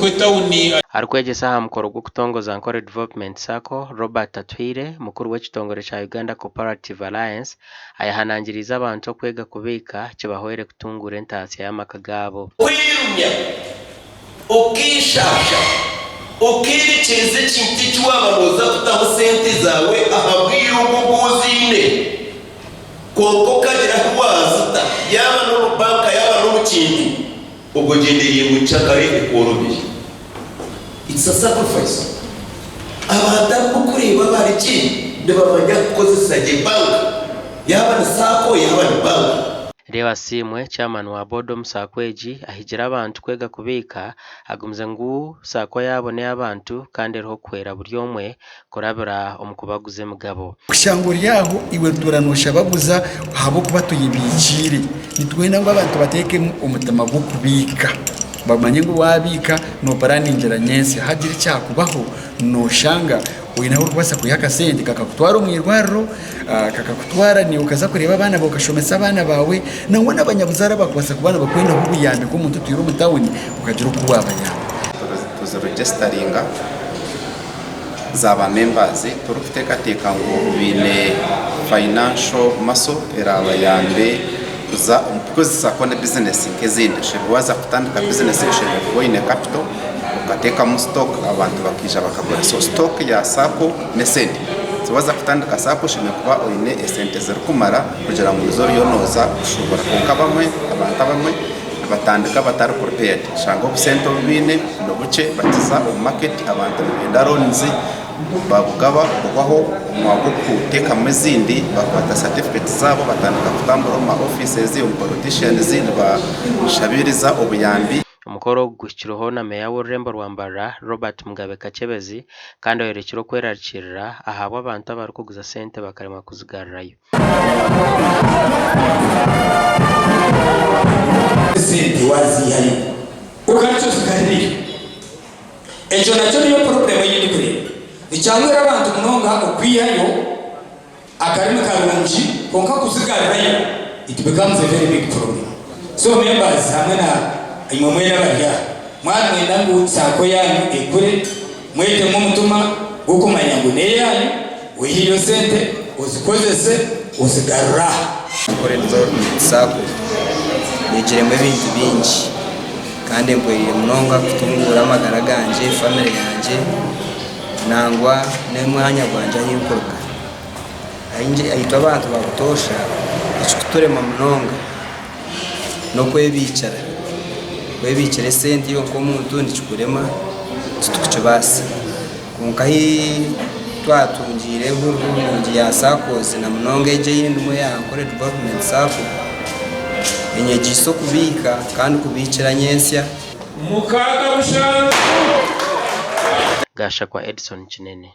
Etawuni. Arikwegyesa aha mukoro gw'okutongoza Ankole Development Sacco, Robert Atuhaire, mukuru w'ekitongore kya Uganda Cooperative Alliance, ayehanangiriize abantu okwega kubiika kibahwere kutunguura entaasya y'amaka gaabo. Kwerumya, okeeshaasha, okeerekyereza ekintu eki waaba nooza kutaho sente zaawe aha bwire obu obu oziine, kwonka okagira ahu waazita, yaaba n'omu banka yaaba n'omu kintu, Obwo ogyendereire ngu nkyakare ekworobere. It's a sacrifice. Abantu abu orikureeba abari gye nibamanya kukozesa gye bank, yaaba ni sacco yaaba ni bank. Leo Asiimwe, Chairman wa boodi omu sacco egi ahigire abantu kwega kubiika agumize ngu sacco yaabo n'ey'abantu kandi eriho kuhwera buri omwe kurabira omu kubaguza emigabo. Kushanga ori aho iwe otuura nooshabaguza ahabw'okuba toyebiikiire. Nitwenda ngu abantu bateekemu omutima gw'okubiika bamanye ngu waabiika noopuraningira nyentsya. Haagira ekyakubaho nooshanga oine ahu orikubaasa kwiha akasente kakakutwara omu irwariro, kakakutwara naiwe okaza kureeba abaana baawe okashomesa abaana baawe, nangwa n'abanyabuzaare abakubaasa kuba nibakwendaho obuyambi nk'omuntu otwire omu tawuni okagira oku waabayamba. Tuziregisitaringa. za ba members turikuteekateeka ngu baine financial muscle eraabayambe kuza omu because sacco ni business nk'ezindi oshemereire waaza kutandika business oshemereire kuba oine capital okateekamu stock abantu bakaija bakagura so stock ya sacco n'esente so waaza kutandika sacco oshemereire kuba oine esente zirikumara kugira ngu nizo oriyo nooza kushuubura kwonka abamwe abantu abamwe Nibatandika batari prepared oshanga obusente obu baine nibukye bakiza omu market abantu nibenda loans babugaba buhwaho omwanya gw'okuteekamu ezindi bakwata certificate zaabo batandika kutambura omu ma offices omu politicians nibashabiiriza obuyambi. Omukoro ogu guhikirweho na Meeya w'orurembo rwa Mbarara, Robert Mugabe Kakyebezi kandi ayorekire okwerarikirira ahabw'abantu abarikuguza sente bakaremwa kuzigarurayo. Esente waziihayo ogarukye ozigarireyo. Ekyo nakyo niyo purobulemu ei ndikureeba. Nikyanguhira abantu munonga okwihayo akarimi karungi kwonka kuzigarurayo it becomes a very big problem. So members hamwe na imwe mwena abari aha, mwaba nimwenda ngu saako yaanyu ekure, Mwetemu omutima gw'okumanya ngu n'eyaanyu, oiheyo sente ozikozese ozigarure aha. Ankole Development Sacco nyegiremu ebintu bingi kandi empwereire munonga kutunguura amagara gangye, famire yangye nangwa n'omwanya gwangye ahu nkuruga. Itwe abantu ba butoosha ekikuturema munonga n'okwebiikira. Kwebiikira esente iwe nk'omuntu nikikurema titukukibaasa. Kwonka ahi twatungiire ehururu nungi ya SACCOS na munonga egi ei ndimu eya Ankole Development Sacco, enyegyeise okubiika kandi kubiikira nyentsya. 67. Gashakwa Edson Kinene.